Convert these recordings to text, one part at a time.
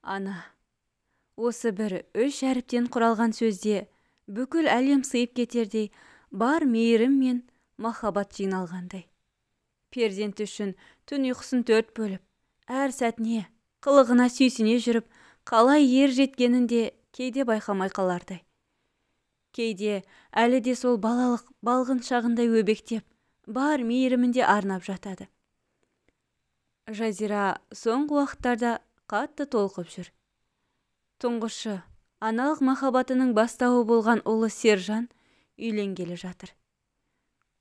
Ана. Осы бір үш әріптен құралған сөзде бүкіл әлем сыйып кетердей бар мейірім мен махаббат жиналғандай. Перзенті үшін түн ұйқысын төрт бөліп, әр сәтіне, қылығына сүйсіне жүріп, қалай ер жеткенін де кейде байқамай қалардай. Кейде әлі де сол балалық балғын шағындай өбектеп, бар мейірімін де арнап жатады. Жазира соңғы уақыттарда қатты толқып жүр. Тұңғышы, аналық махаббатының бастауы болған ұлы Сержан үйленгелі жатыр.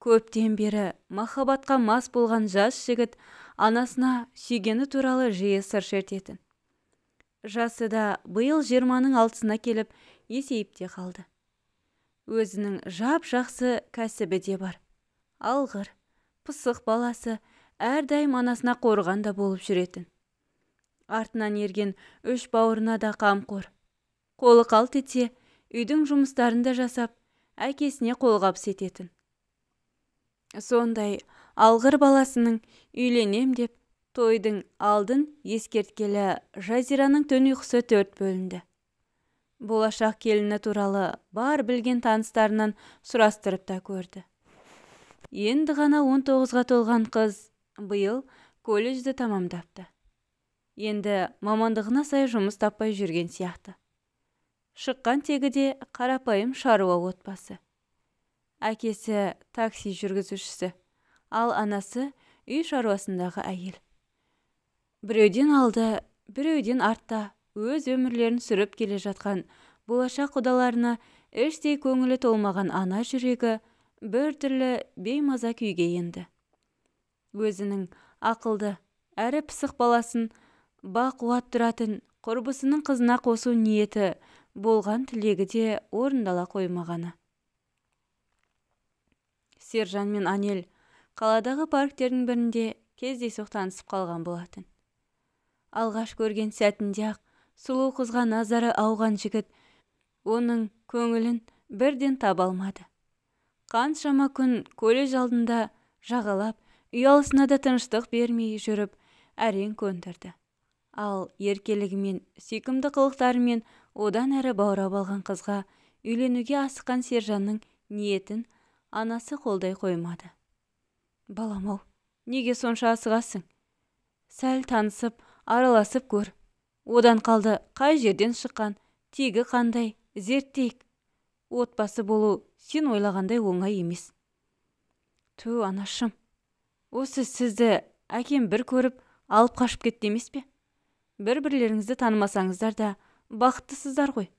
Көптен бері махаббатқа мас болған жас жігіт анасына сүйгені туралы жиі сыр шертетін. Жасы да биыл 26-сына келіп, есейіп те қалды. Өзінің жап-жақсы кәсібі де бар. Алғыр, пысық баласы әрдайым анасына қорған да болып жүретін. Артынан ерген үш бауырына да қамқор. Қолы қалт етсе, үйдің жұмыстарын да жасап, әкесіне қолғабыс ететін. Сондай алғыр баласының үйленем деп тойдың алдын ескерткелі Жазираның түн ұйқысы төрт бөлінді. Болашақ келіні туралы бар білген таныстарынан сұрастырып та көрді. Енді ғана 19-ға толған қыз биыл колледжді тамамдапты. Енді мамандығына сай жұмыс таппай жүрген сияқты. Шыққан тегі де қарапайым шаруа отбасы. Әкесі такси жүргізушісі, ал анасы үй шаруасындағы әйел. Біреуден алды, біреуден артта өз өмірлерін сүріп келе жатқан болашақ құдаларына іштей көңілі толмаған ана жүрегі бір түрлі беймаза күйге енді. Өзінің ақылды, әрі пысық баласын бақуат тұратын құрбысының қызына қосу ниеті болған тілегі де орындала қоймағаны. Сержан мен Анель қаладағы парктердің бірінде кездейсоқ танысып қалған болатын. Алғаш көрген сәтінде-ақ сұлу қызға назары ауған жігіт оның көңілін бірден таба алмады. Қаншама күн колледж алдында жағалап, ұялысына да тыныштық бермей жүріп, әрең көндірді. Ал еркелігімен, сүйкімді қылықтарымен одан әрі баурап алған қызға үйленуге асыққан Сержанның ниетін анасы қолдай қоймады. Балам-ау, неге сонша асығасың? Сәл танысып, араласып көр. Одан қалды қай жерден шыққан, тегі қандай, зерттейік. Отбасы болу сен ойлағандай оңай емес. Ту, анашым, осы сізді әкем бір көріп, алып қашып кетті емес пе? Бір-бірлеріңізді танымасаңыздар да бақыттысыздар ғой.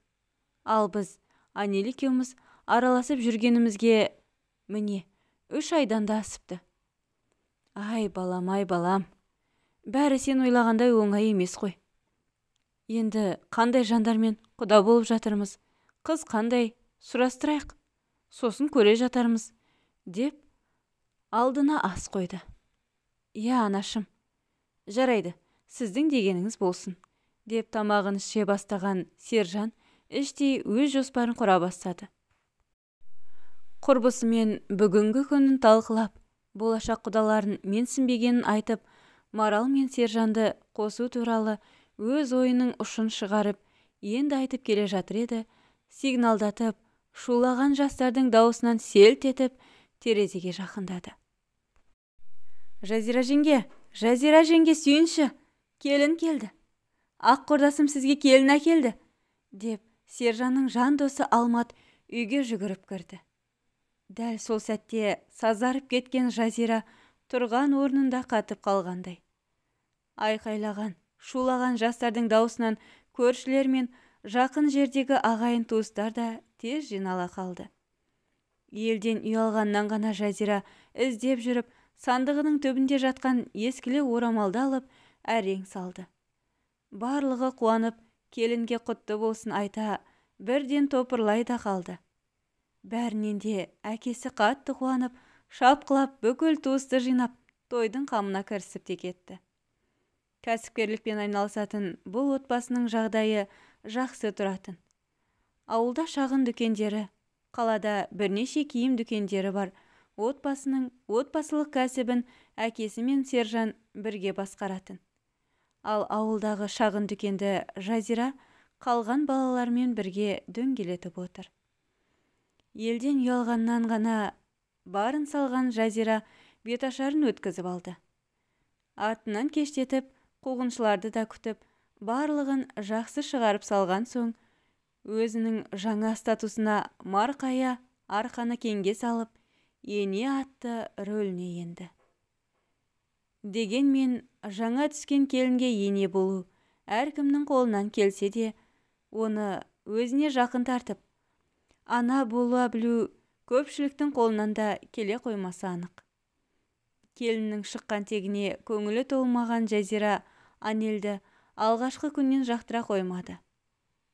Ал біз Анель екеуміз араласып жүргенімізге міне 3 айдан да асыпты. Ай балам, ай балам, бәрі сен ойлағандай оңай емес қой. Енді қандай жандармен құда болып жатырмыз, қыз қандай, сұрастырайық, сосын көре жатармыз, деп алдына ас қойды. Иә, анашым, жарайды, сіздің дегеніңіз болсын, деп тамағын іше бастаған Сержан іштей өз жоспарын құра бастады. Құрбысымен бүгінгі күнін талқылап, болашақ құдаларын менсінбегенін айтып, Марал мен Сержанды қосу туралы өз ойының ұшын шығарып, енді айтып келе жатыр еді, сигналдатып, шулаған жастардың дауысынан селт етіп, терезеге жақындады. Жазира жеңге, Жазира жеңге, сүйінші, келін келді. Ақ құрдасым сізге келін әкелді, деп Сержанның жан досы Алмат үйге жүгіріп кірді. Дәл сол сәтте сазарып кеткен Жазира тұрған орнында қатып қалғандай. Айқайлаған, шулаған жастардың даусынан көршілер мен жақын жердегі ағайын туыстар да тез жинала қалды. Елден ұялғаннан ғана Жазира іздеп жүріп, сандығының түбінде жатқан ескілі орамалды алып, әрең салды. Барлығы қуанып, келінге құтты болсын айта, бірден топырлай да қалды. Бәрінен де әкесі қатты қуанып, шапқылап бүкіл туысты жинап, тойдың қамына кірісіп те кетті. Кәсіпкерлікпен айналысатын бұл отбасының жағдайы жақсы тұратын. Ауылда шағын дүкендері, қалада бірнеше киім дүкендері бар. Отбасының отбасылық кәсібін әкесі мен Сержан бірге басқаратын. Ал ауылдағы шағын дүкенді Жазира қалған балалармен бірге дөңгелетіп отыр. Елден ұялғаннан ғана барын салған Жазира беташарын өткізіп алды. Артынан кештетіп, қуғыншыларды да күтіп, барлығын жақсы шығарып салған соң, өзінің жаңа статусына марқая арқаны кеңге салып, ене атты рөліне енді. Дегенмен жаңа түскен келінге ене болу әркімнің қолынан келсе де, оны өзіне жақын тартып, ана бола білу көпшіліктің қолынан да келе қоймасы анық. Келіннің шыққан тегіне көңілі толмаған Жазира Анельді алғашқы күннен жақтыра қоймады.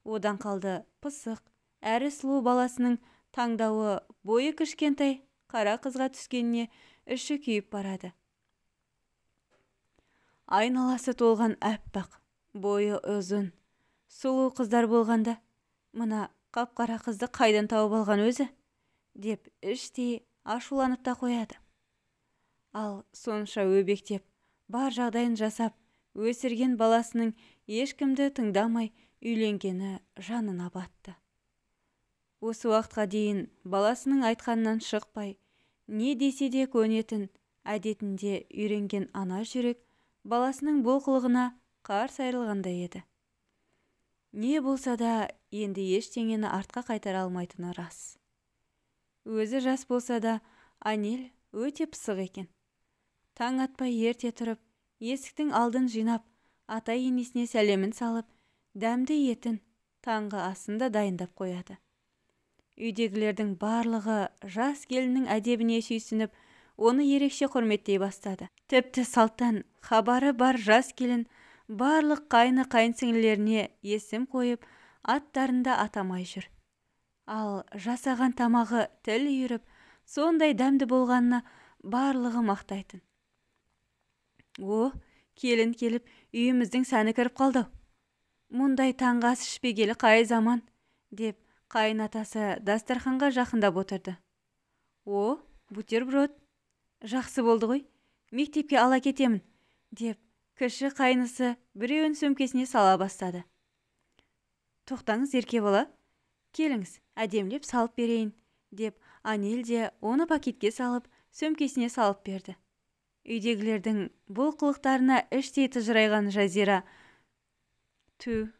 Одан қалды пысық, әрі сұлу баласының таңдауы бойы кішкентай қара қызға түскеніне іші күйіп барады. Айналасы толған әппақ, бойы ұзын, сұлу қыздар болғанда, мына қап-қара қызды қайдан тауып алған өзі, деп іштей ашуланып та қояды. Ал сонша өбектеп, бар жағдайын жасап, өсірген баласының ешкімді тыңдамай үйленгені жанына батты. Осы уақытқа дейін баласының айтқанынан шықпай, не десе де көнетін әдетінде үйренген ана жүрек баласының бұл қылығына қарсы айырылғандай еді. Не болса да енді ештеңені артқа қайтара алмайтыны рас. Өзі жас болса да Анель өте пысық екен. Таң атпай ерте тұрып, есіктің алдын жинап, ата-енесіне сәлемін салып, дәмді етін, таңғы асын да дайындап қояды. Үйдегілердің барлығы жас келіннің әдебіне сүйсініп, оны ерекше құрметтей бастады. Тіпті салттан хабары бар жас келін барлық қайны қайынсіңлілеріне есім қойып, аттарын да атамай жүр. Ал жасаған тамағы тіл үйіріп, сондай дәмді болғанына барлығы мақтайтын. О, келін келіп, үйіміздің сәні кіріп қалды. Мұндай таңғы ас ішпегелі қай заман, деп қайын атасы дастарханға жақындап отырды. О, бутерброд, жақсы болды ғой, мектепке ала кетемін, деп кіші қайнысы біреуін сөмкесіне сала бастады. Тоқтаңыз, ерке бала, келіңіз, әдемілеп салып берейін, деп Анель де оны пакетке салып, сөмкесіне салып берді. Үйдегілердің бұл қылықтарына іштей тыжырайған Жазира, «Тү,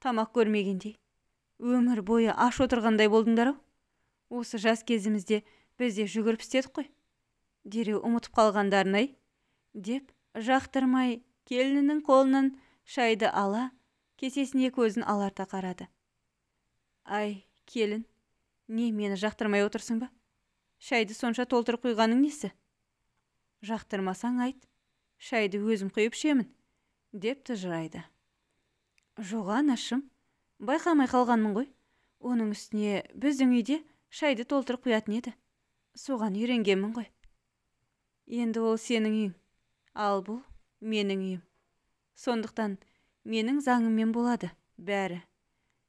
тамақ көрмегендей, өмір бойы аш отырғандай болдыңдар-ау. Осы жас кезімізде біз де жүгіріп істедік қой. Дереу ұмытып қалғандарын-ай», деп жақтырмай келінінің қолынан шайды ала, кесесіне көзін аларта қарады. Ай, келін, не мені жақтырмай отырсың ба? Шайды сонша толтырып құйғаның несі? Жақтырмасаң айт, шайды өзім құйып ішемін, деп тыжырайды. Жоқ, анашым, байқамай қалғанмын ғой. Оның үстіне біздің үйде шайды толтырып құятын еді. Соған үйренгенмін ғой. Енді ол сенің үйің, ал бұл менің үйім. Сондықтан менің заңыммен болады бәрі,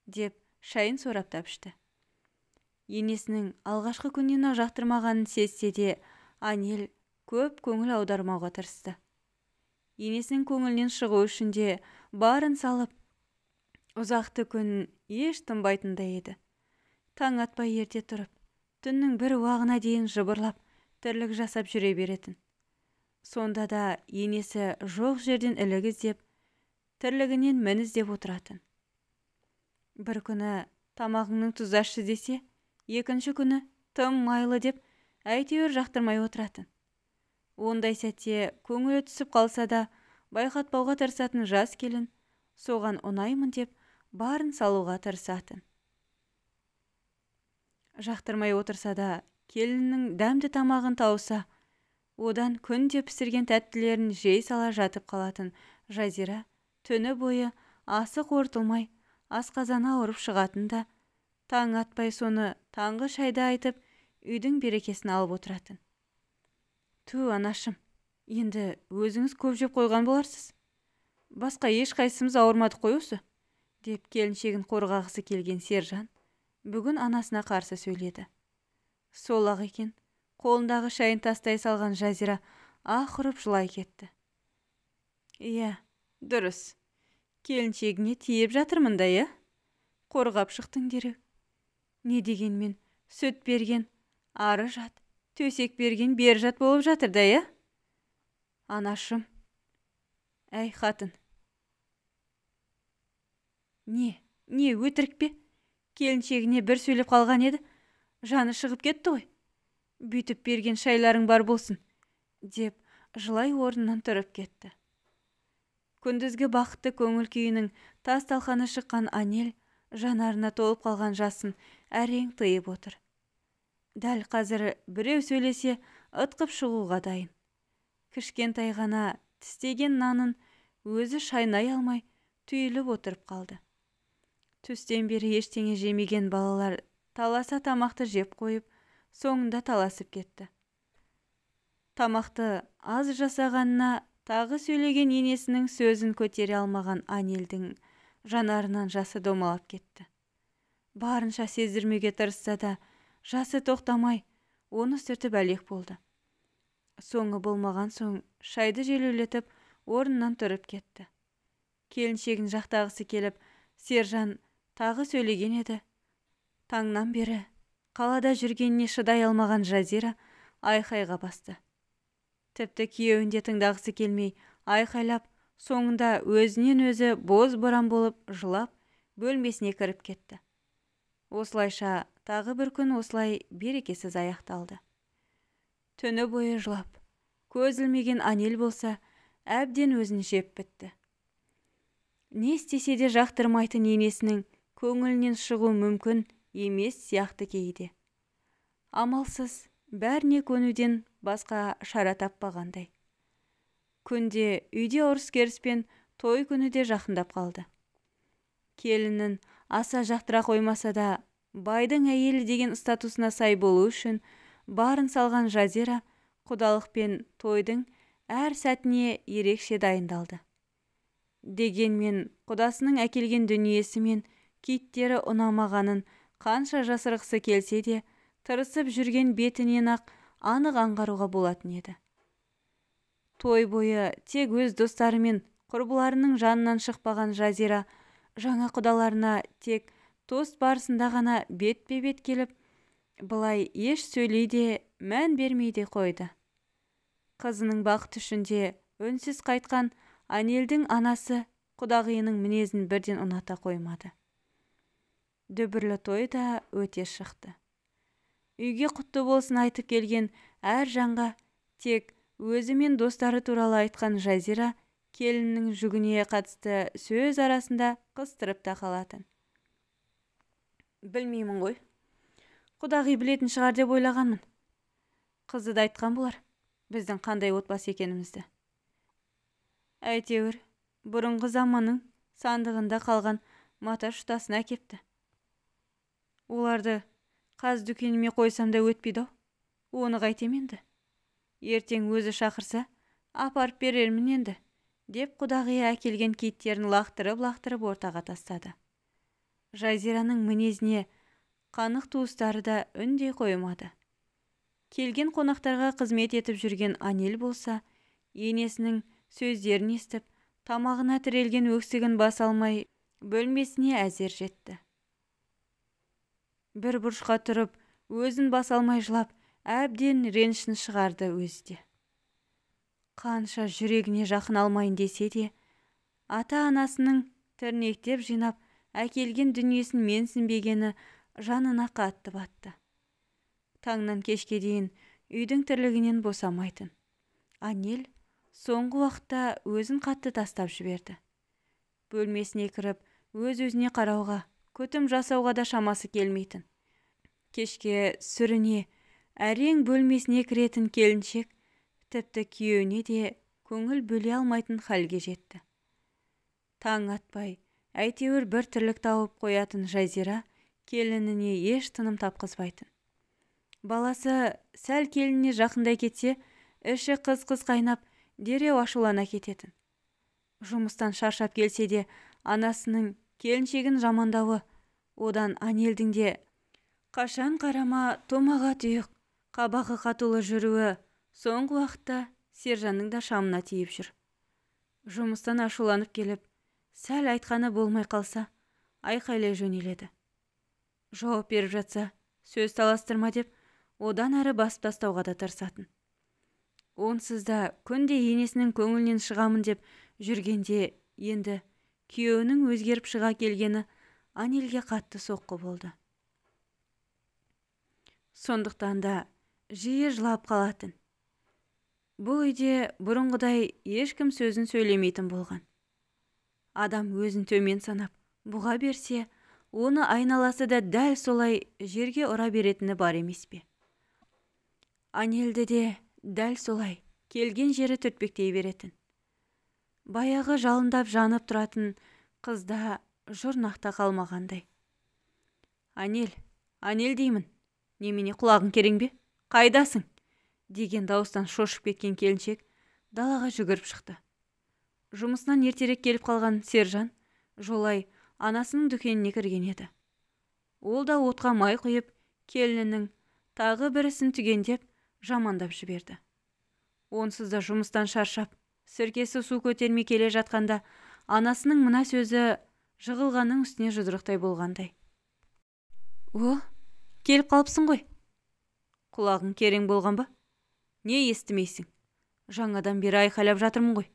деп шайын сораптап ішті. Енесінің алғашқы күннен-ақ жақтырмағанын сезсе де, Анель көп көңіл аудармауға тырысты. Енесінің көңілінен шығу үшін де барын салып, ұзақты күн еш тынбайтындай еді. Таң атпай ерте тұрып, түннің бір уағына дейін жыбырлап, тірлік жасап жүре беретін. Сонда да енесі жоқ жерден ілік іздеп, тірлігінен мін іздеп отыратын. Бір күні тамағыңның тұзы ащы десе, екінші күні тым майлы деп әйтеуір жақтырмай отыратын. Ондай сәтте көңілі түсіп қалса да, байқатпауға тырысатын жас келін, соған ұнаймын деп барын салуға тырысатын. Жақтырмай отырса да, келіннің дәмді тамағын тауса, одан күнде пісірген тәттілерін жей сала жатып қалатын Жазира түні бойы асы қорытылмай, асқазаны ауырып шығатын да, таң атпай соны таңғы шайда айтып, үйдің берекесін алып отыратын. Ту, анашым, енді өзіңіз көп жеп қойған боларсыз. Басқа ешқайсымыз ауырмадық қой осы, деп келіншегін қорғағысы келген Сержан бүгін анасына қарсы сөйледі. Сол-ақ екен, қолындағы шайын тастай салған Жазира ах ұрып жылай кетті. Иә, Дұрыс, келіншегіңе тиіп жатырмын да, иә? Қорғап шықтың дереу. Не дегенмен сүт берген ары жат, төсек берген бері жат болып жатыр да, иә? Анашым, әй қатын. Не, не өтірік пе? Келіншегіне бір сөйлеп қалған еді, жаны шығып кетті ғой. Бүйтіп берген шайларың бар болсын, деп жылай орнынан тұрып кетті. Күндізгі бақытты көңіл күйінің тас талқаны шыққан Анель жанарына толып қалған жасын әрең тыйып отыр. Дәл қазір біреу сөйлесе ытқып шығуға дайын. Кішкентай ғана тістеген нанын өзі шайнай алмай түйіліп отырып қалды. Түстен бері ештеңе жемеген балалар таласа тамақты жеп қойып, соңында таласып кетті. Тамақты аз жасағанына тағы сөйлеген енесінің сөзін көтере алмаған Анельдің жанарынан жасы домалап кетті. Барынша сездірмеуге тырысса да, жасы тоқтамай, оны сүртіп әлек болды. Соңы болмаған соң шайды желеулетіп, орнынан тұрып кетті. Келіншегін жақтағысы келіп, Сержан тағы сөйлеген еді. Таңнан бері қалада жүргеніне шыдай алмаған Жазира айқайға басты. Тіпті күйеуін де тыңдағысы келмей айқайлап, соңында өзінен өзі боз боран болып жылап, бөлмесіне кіріп кетті. Осылайша тағы бір күн осылай берекесіз аяқталды. Түні бойы жылап, көз ілмеген Анель болса, әбден өзін жеп бітті. Не істесе де жақтырмайтын енесінің көңілінен шығу мүмкін емес сияқты кейде. Амалсыз бәріне көнуден басқа шара таппағандай. Күнде үйде ұрыс-керіспен той күні де жақындап қалды. Келінін аса жақтыра қоймаса да, байдың әйелі деген статусына сай болу үшін барын салған Жазира құдалық пен тойдың әр сәтіне ерекше дайындалды. Дегенмен құдасының әкелген дүниесі мен киттері ұнамағанын қанша жасырғысы келсе де, тырысып жүрген бетінен-ақ анық аңғаруға болатын еді. Той бойы тек өз достары мен құрбыларының жанынан шықпаған Жазира жаңа құдаларына тек тост барысында ғана бетпе-бет келіп, былай еш сөйлей де мән бермей де қойды. Қызының бақыты үшін де үнсіз қайтқан Анельдің анасы құдағиының мінезін бірден ұната қоймады. Дүбірлі той да өте шықты. Үйге құтты болсын айтып келген әр жанға тек өзі мен достары туралы айтқан Жазира келіннің жүгіне қатысты сөз арасында қыстырып та қалатын. Білмеймін ғой. Құдағи білетін шығар деп ойлағанмын. Қызы да айтқан болар, біздің қандай отбасы екенімізді. Әйтеуір, бұрынғы заманның сандығында қалған мата шұтасын әкепті. Оларды қаз дүкеніме қойсам да өтпейді-ау. Оны қайтем енді? Ертең өзі шақырса, апарып берермін енді, деп құдағи әкелген киттерін лақтырып-лақтырып ортаға тастады. Жазираның мінезіне қанық туыстары да үндей қоймады. Келген қонақтарға қызмет етіп жүрген Анель болса, енесінің сөздерін естіп, тамағына тірелген өксігін баса алмай, бөлмесіне әзер жетті. Бір бұрышқа тұрып, өзін баса алмай жылап, әбден ренішін шығарды өзі де. Қанша жүрегіне жақын алмайын десе де, ата-анасының тірнектеп жинап, әкелген дүниесін менсінбегені жанына қатты батты. Таңнан кешке дейін үйдің тірлігінен босамайтын. Анель соңғы уақытта өзін қатты тастап жіберді. Бөлмесіне кіріп, өз-өзіне қарауға, күтім жасауға да шамасы келмейтін. Кешке сүріне, әрең бөлмесіне кіретін келіншек, тіпті күйеуіне де көңіл бөле алмайтын халге жетті. Таң атпай, әйтеуір бір тірлік тауып қоятын Жазира келініне еш тыным тапқызбайтын. Баласы сәл келініне жақындай кетсе, іші қыз-қыз қайнап, дереу ашулана кететін. Жұмыстан шаршап келсе де, анасының келіншегін жамандауы, одан Анельдің де қашан қарама томаға тұйық, қабағы қатулы жүруі соңғы уақытта Сержанның да шамына тиіп жүр. Жұмыстан ашуланып келіп, сәл айтқаны болмай қалса, айқайлай жөнеледі. Жауап беріп жатса, сөз таластырма деп, одан әрі басып тастауға да тырысатын. Онсыз да күнде енесінің көңілінен шығамын деп жүргенде енді күйеуінің өзгеріп шыға келгені Анельге қатты соққы болды. Сондықтан да жиі жылап қалатын. Бұл үйде бұрынғыдай ешкім сөзін сөйлемейтін болған. Адам өзін төмен санап, бұға берсе, оны айналасы да дәл солай жерге ұра беретіні бар емес пе? Анельді де дәл солай келген жері түртпектей беретін. Баяғы жалындап жанып тұратын қызда жұрнақта қалмағандай. Анель, Анель деймін, немене құлағың керең бе? Қайдасың? Деген дауыстан шошып кеткен келіншек далаға жүгіріп шықты. Жұмысынан ертерек келіп қалған Сержан жолай анасының дүкеніне кірген еді. Ол да отқа май құйып, келінінің тағы бірісін түгендеп, жамандап жіберді. Онсыз да жұмыстан шаршап, сіркесі су көтермей келе жатқанда анасының мына сөзі жығылғанның үстіне жұдырықтай болғандай. О, келіп қалыпсың ғой. Құлағың керең болған ба? Не естімейсің? Жаңадан бері айқайлап жатырмын ғой.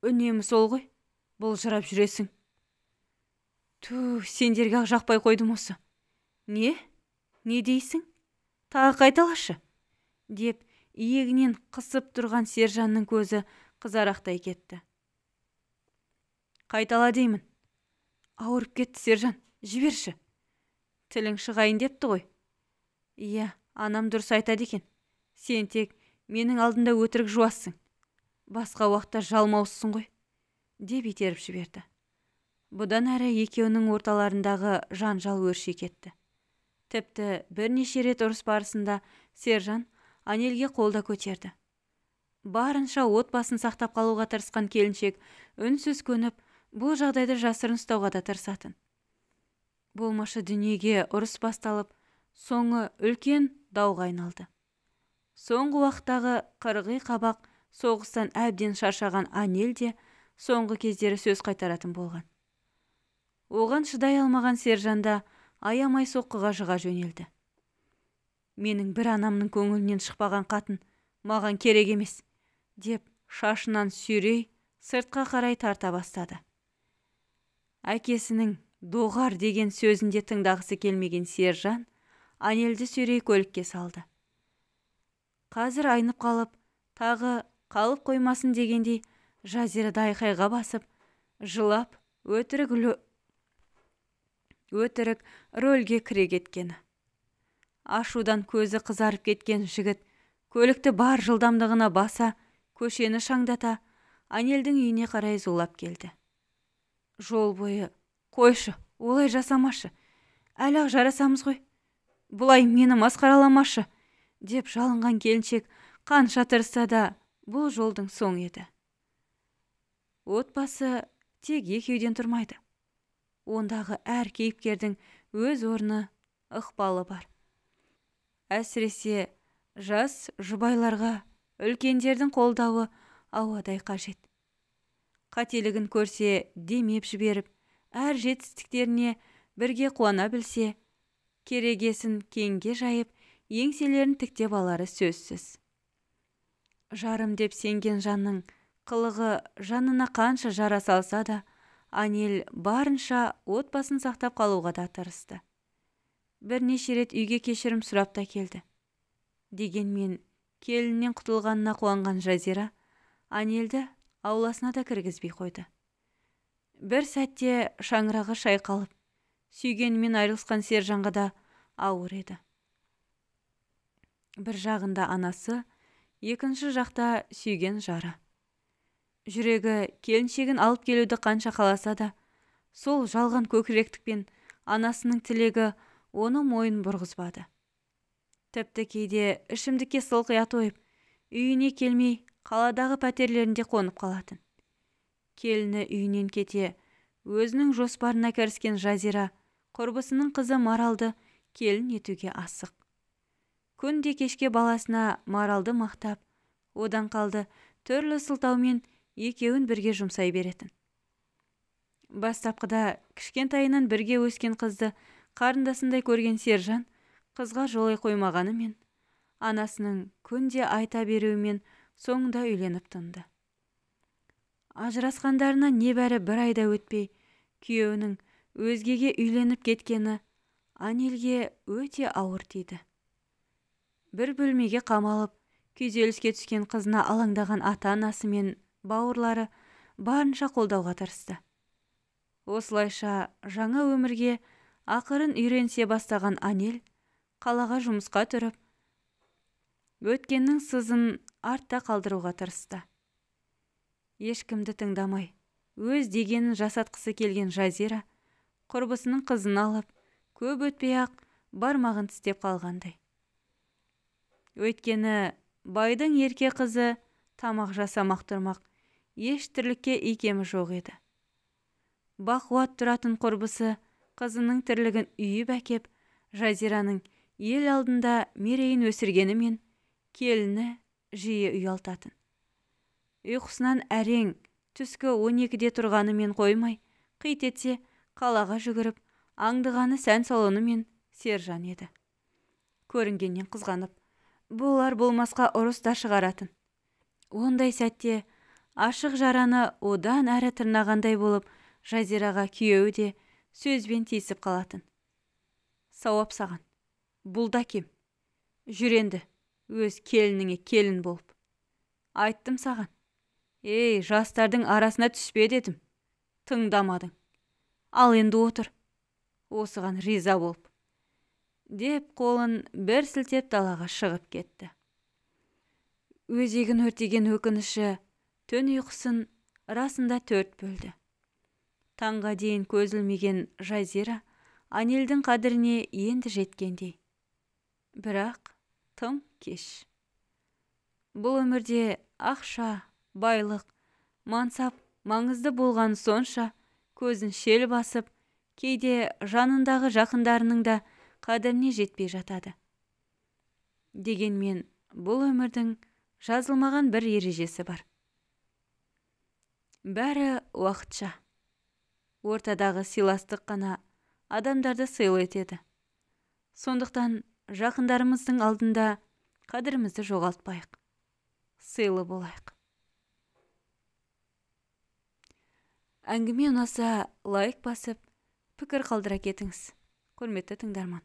Үнемі сол ғой. Былжырап жүресің. Ту, сендерге ақ жақпай қойдым осы. Не? Не дейсің? Тағы қайталашы? Деп иегінен қысып тұрған Сержанның көзі қызарақтай кетті. Қайтала деймін. Ауырып кетті, Сержан, жіберші. Тілің шығайын депті ғой. Иә, анам дұрыс айтады екен. Сен тек менің алдымда өтірік жуассың. Басқа уақытта жалмауызсың ғой, деп итеріп жіберді. Бұдан әрі екеуінің орталарындағы жанжал өрши кетті. Тіпті бірнеше рет ұрыс барысында Сержан Анельге қолда көтерді. Барынша отбасын сақтап қалуға тырысқан келіншек үнсіз көніп, бұл жағдайды жасырын ұстауға да тырысатын. Болмашы дүниеге ұрыс басталып, соңы үлкен дауға айналды. Соңғы уақыттағы қырғи қабақ соғыстан әбден шаршаған Анель де соңғы кездері сөз қайтаратын болған. Оған шыдай алмаған Сержан да аямай соққыға жыға жөнелді. Менің бір анамның көңілінен шықпаған қатын маған керек емес, деп шашынан сүйрей сыртқа қарай тарта бастады. Әкесінің доғар деген сөзінде тыңдағысы келмеген Сержан Анельді сүйрей көлікке салды. Қазір айнып қалып, тағы қалып қоймасын дегендей Жазирада айқайға басып, жылап, өтірік рөлге кіре кеткені. Ашудан көзі қызарып кеткен жігіт көлікті бар жылдамдығына баса, көшені шаңдата, Анельдің үйіне қарай зулап келді. Жол бойы, қойшы, олай жасамашы, әлі-ақ жарасамыз ғой, бұлай мені масқараламашы, деп жалынған келіншек қанша тырысса да бұл жолдың соңы еді. Отбасы тек екеуден тұрмайды. Ондағы әр кейіпкердің өз орны, ықпалы бар. Әсіресе жас жұбайларға үлкендердің қолдауы ауадай қажет. Қателігін көрсе демеп жіберіп, әр жетістіктеріне бірге қуана білсе, керегесін кеңге жайып, еңселерін тіктеп алары сөзсіз. Жарым деп сенген жанның қылығы жанына қанша жара салса да, Анель барынша отбасын сақтап қалуға да тырысты. Бірнеше рет үйге кешірім сұрап та келді. Дегенмен келіннен құтылғанына қуанған Жазира Анельді ауласына да кіргізбей қойды. Бір сәтте шаңырағы шайқалып, сүйгенімен айырылысқан Сержанға да ауыр еді. Бір жағында анасы, екінші жақта сүйген жары. Жүрегі келіншегін алып келуді қанша қаласа да, сол жалған көкіректікпен анасының тілегі оны мойын бұрғызбады. Тіпті кейде ішімдікке сылқия тойып, үйіне келмей қаладағы пәтерлерінде қонып қалатын. Келіні үйінен кете, өзінің жоспарына кіріскен Жазира құрбысының қызы Маралды келін етуге асық. Күнде кешке баласына Маралды мақтап, одан қалды түрлі сылтаумен екеуін бірге жұмсай беретін. Бастапқыда кішкентайынан бірге өскен қызды қарындасындай көрген Сержан қызға жолай қоймағанымен, анасының күнде айта беруімен соңында үйленіп тынды. Ажырасқандарына небәрі бір айда өтпей, күйеуінің өзгеге үйленіп кеткені Анельге өте ауыр тиді. Бір бөлмеге қамалып, күйзеліске түскен қызына алаңдаған ата-анасы мен бауырлары барынша қолдауға тырысты. Осылайша жаңа өмірге ақырын үйренісе бастаған Анель қалаға жұмысқа тұрып, өткеннің сызын артта қалдыруға тырысты. Ешкімді тыңдамай, өз дегенін жасатқысы келген Жазира құрбысының қызын алып, көп өтпей-ақ бармағын тістеп қалғандай. Өйткені байдың ерке қызы тамақ жасамақ тұрмақ, еш тірлікке икемі жоқ еді. Бақуат тұратын құрбысы қызының тірлігін үйіп әкеп, Жазираның ел алдында мерейін өсіргенімен келіні жиі ұялтатын. Ұйқысынан әрең түскі 12-де тұрғанымен қоймай, қит етсе қалаға жүгіріп, аңдығаны сән салонымен Сержан еді. Көрінгеннен қызғанып, болар болмасқа ұрыс та шығаратын. Ондай сәтте ашық жараны одан әрі тырнағандай болып, Жазираға күйеуі де сөзбен тиісіп қалатын. Сауап саған, бұл да кем. Жүр енді, өз келініңе келін болып. Айттым саған. Ей, жастардың арасына түспе дедім. Тыңдамадың. Ал енді отыр. Осыған риза болып. Деп қолын бір сілтеп далаға шығып кетті. Өзегін өртеген өкініші түн ұйқысын расында төрт бөлді. Таңға дейін көз ілмеген Жазира Анельдің қадіріне енді жеткендей. Бірақ тым кеш. Бұл өмірде ақша, байлық, мансап маңызды болған сонша көзін шел басып, кейде жанындағы жақындарының да қадіріне жетпей жатады. Дегенмен бұл өмірдің жазылмаған бір ережесі бар. Бәрі уақытша. Ортадағы сыйластық қана адамдарды сыйлы етеді. Сондықтан жақындарымыздың алдында қадірімізді жоғалтпайық. Сыйлы болайық. Әңгіме ұнаса лайк басып, пікір қалдыра кетіңіз. Құрметті тыңдарман.